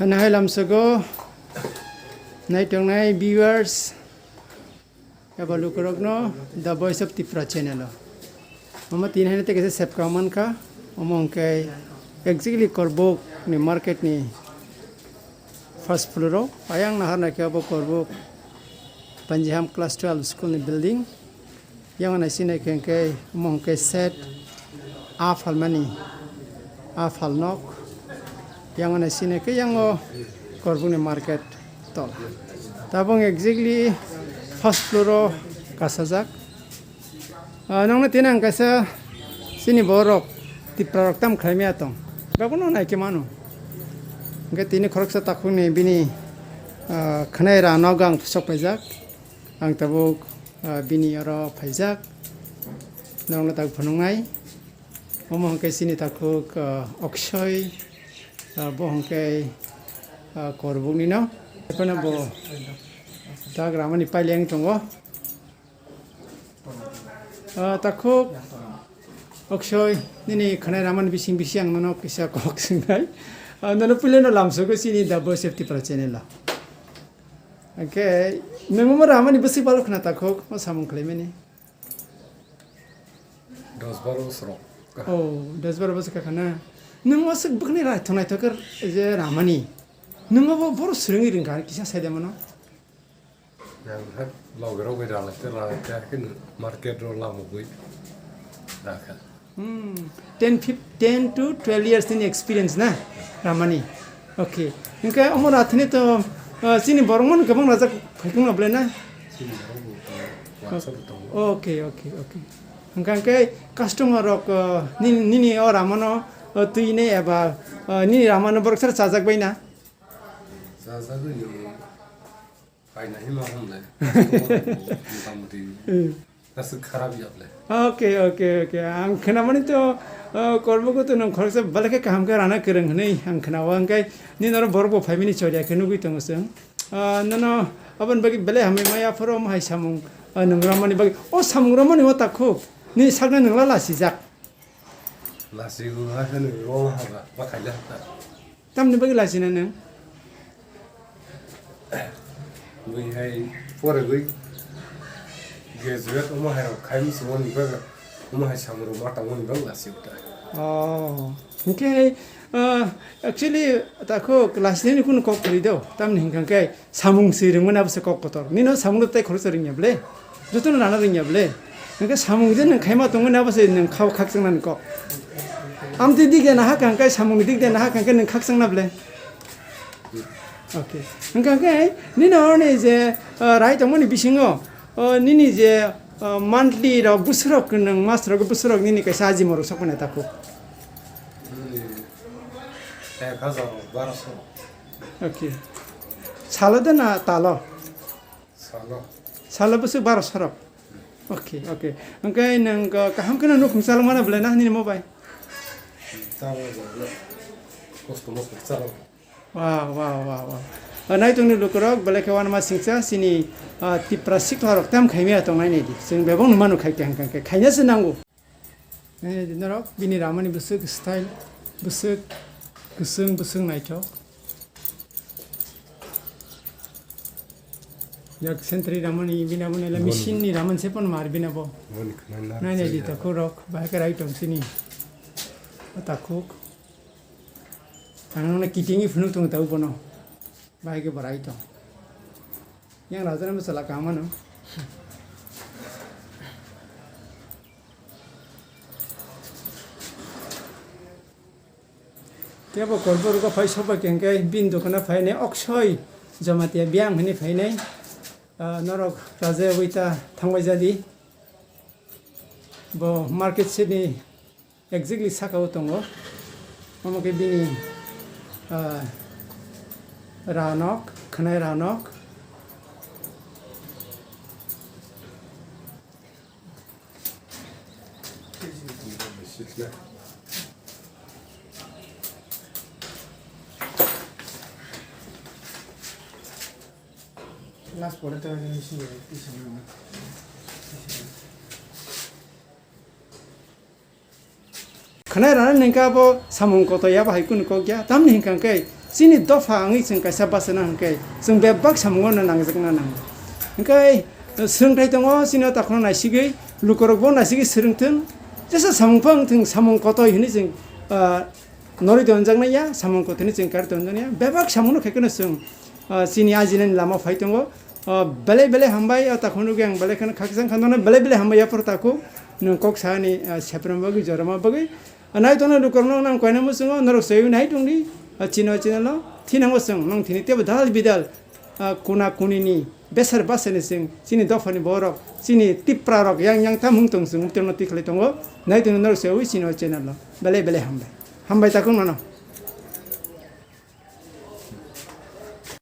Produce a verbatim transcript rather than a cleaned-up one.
Ano hai lamsogo naitongnai viewers eba lukurokno The Voice of Tipra channel o. Omo tini hai tei kaisa sepka mankha, omo hwnkhe exactly Korbuk ni market ni first floor o. Ayang nahar naikhe abo Korbuk Panjiham class twelve school ni building. Yang nai sinai khe hwnkhe omo hwnkhe set a phalmani a phalnok. Yang nai sinai khe yang o Korbukni market tola. Tabuk exactly first floor o kasajak. Ah, nongno tini ang kaisa chini borok Tipra rok tam khlaimaya tong. Bono nai khe mano. Hwnkhe tini khoroksa takhukni bini, ah, khwnai rano gang thusok paijak. Ang tabuk, ah, bini oro phaijak, norokno tak phunuknai. Omo hwnkhe chini takhuk, ah, Oksoi, ah, bo hwnkhe, ah, Korbuknino. Ephano bo tak ramani paileng tongo. Ah, takhuk Oksoi, nini khwnai ramani bising bising ang nono kisa kok swngnai. Ah, nono puilano lamsogo chini The Voice of Tipra channel o. Hwnkhe, nwng omo ramani bwswk balo khna takhuk, o samung khlaimani? Dos baro bosor. Oh, dos baro bosor kha na? Nwng o swk bwkhwnai naithok naithok khe je ramani. Nwng obo boro swrwngwi rwngkha, kisa sai de mano? Yang hai loge rok bai ralai te ralai te, haikhe market ro lama bui rakha. Hmm, ten, fif-, ten to twelve years ni experience na, ramani. Okay. Hwnkhe omo rathini to, ah, chini borok mano kwbang rajak phaikung no belai na? Chini borok bo tongo, watsa bo tongo. Okay, okay, okay. Hwnkhe, hwnkhe customer rok, ah, nini, nini o ramano, ah, twi ne eba, ah, nini ramano borok sar chajak bai na? Chajagwi ni. Kaina hima hwnle. Motamoti. Hmm. Aswk kharap ya ble. Okay, okay, okay. Ang khnamani to, uh, Korbukgo to nwng khoroksa belai khe kaham khe rana kwrwng hwnwi ang khnao. Hwnkhe nini oro borok bo phaimani choriya khe nugwi tongo chwng. Uh, nono aboni bagwi belai hambai maya phoro omo hai samung, uh, nwng romani bagwi. O samung romani o takhuk. Nini sakno nwng la lasijak. Lasigo hai hwnwi rwma haba, ma khaile hapta. Tamni bagwi lasina nwng? Bui hai porigwi graduate omo hai rok khai muchungmani bagwi, omo hai samung rok ma tangmani bagwi lasio ta. Oh, hwnkhe, ah, actually, takhuk lasinani kunu kok kwrwi do, tamni hwnkha khe, samung se rwngmani abo se kok kotor. Nino samung no tei khoroksa rwngya ble? Jotono rana rwngya ble? Hwnkhe samung je nwng khaima tongmani abo se nwng khao khakchangna ni kok. Amtwi dik de nahakha hwnkhe samung dik de nahakha hwnkhe nwng khakchangna ble? Okay. Hwnkha khe nini horni je, ah, rai tongmani bisingo, oh, nini je, ah, monthly rok, bwswk rok nwng mas rok, bwswk rok nini kaisa ajimo rok sokmani takhuk? Ek hajar barosho. Okay. Salo de na talo? Salo. Salo bwswk barosho rok. Okay, okay. Hwnkhe nwng, uh, kaham kheno nukhung chalok mano belai na nini mo bai? Chalok, chalok. Kosto mosto chalok. Wow, wow, wow, wow. Uh, naitongni lukurok belai khe wanama singcha chini, uh, Tipra sikla rok tam khaimaya tongnai nai di. Chwng bebak no mano khai kaham khai khaina se nango. Eh, norok bini ramani bwswk style, bwswk kwchwng, bwswk naithok. Yak sentry ramani bini abo naila machine ni ramani se pon mar bini abo. Nai nai di takhuk rok, bahai khe rai tong sini. O takhuk. Ang nang kiting i phunuk tong tau bono. Bahai khe bo rai tong. Yang raja ni bwsala kaham mano. Kebo Korbukgo phai soba khe hwnkhe bini dokano phainai Oksoi Jamatia Biyang hwnwi phainai. Ah, norok raja wi ta thangbai jadi. Bo market sini exactly saka o tongo. Omo khe bini, ah, ranok, khwnai ranok. Last pore to machine Khwnai rani hwnkhe abo samung kotor ya, abo hai kunu kok ya. Tamni hwnkha hwnkhe chini dopha wngwi chwng kaisa bachana hwnkhe chwng bebak samungo no nangjakna nango. Hwnkhe swrwngthai tongo, chini o takhorno naisigwi, lukurokbo naisigwi swrwngthwng. Jesa samung phang thwng, samung kotor hinwi chwng, ah, norwi tonjaknai ya, samung kotorni chwng kar tonjaknai ya. Bebak samungno khaikhe no chwng, ah, chini ajinani lama phai tongo. Ah, belai belai hambai, o takhorno nugwi ang belai kheno khakchang kha nono belai belai hambai yaphar takhuk. Nwng kok sani, ah, seprem bagwi, jorama bagwi. Ah, nai tongna lukurokno nang koina muchungo, norok swiwi nai tongdi. Ah, chino chino no thinango chwng, nong thini tebo dal bidal, ah, kuna kunini besar basani chwng, chini dophani borok, chini Tipra rok yang yang tam hung tong chwng, tongno tikhlai tongo. Nai tongna norok swiwi chino chino no. Belai belai hambai. Hambai takhuk nono.